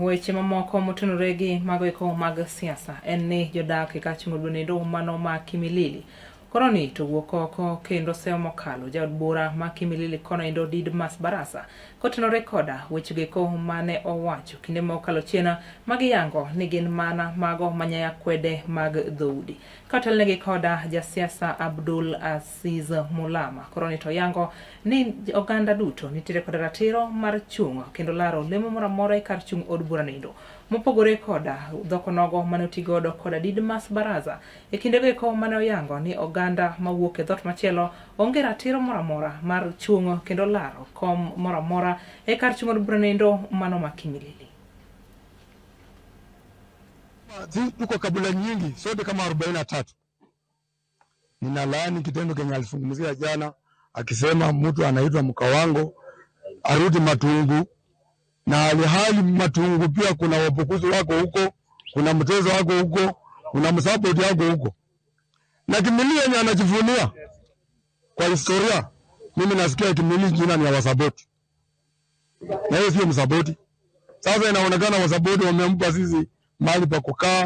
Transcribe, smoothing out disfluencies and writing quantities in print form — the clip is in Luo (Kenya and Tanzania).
Weche mamoko motenore gi mago eko mag siasa en ni jodak e kar chung' od mano ma Kimilili kono ni to wuok oko kendo seyo mokalo jaod bura ma Kimilili kono endo Didmas Barasa kotenore koda weche eko mane owacho kinde mokalo chien magiyango ni gin mana mago manyaya kwede mag dhoudi katelnegi koda jasiasa Abdul Aziz Mulama koro ni to yango ni oganda duto nitiere koda ratiro mar chung' kendo laro lemo moro amora e kar chung' od bura nindo mopogore koda dhoko nogo mane otigodo koda Didmas Baraza e kindego eko mane oyango ni oganda mawuok e dhoot machielo onge ratiro moro amora mar chung' kendo laro kom moro amora e kar chung' od bura nindo mano ma Kimilili. Tuko kabila nyingi sote kama 43. Ninalaani kitendo kenye alizungumzia jana akisema mtu anaitwa Mkawango arudi Matungu, na alihali Matungu pia kuna wapukuzi wako huko, kuna mtezo wako huko, kuna msapoti wako huko, na Kimilili yenye anajivunia kwa historia. Mimi nasikia Kimilili jina ni ya Wasaboti, na yeye sio msapoti. Sasa inaonekana Wasaboti wamempa sisi mahali pa kukaa.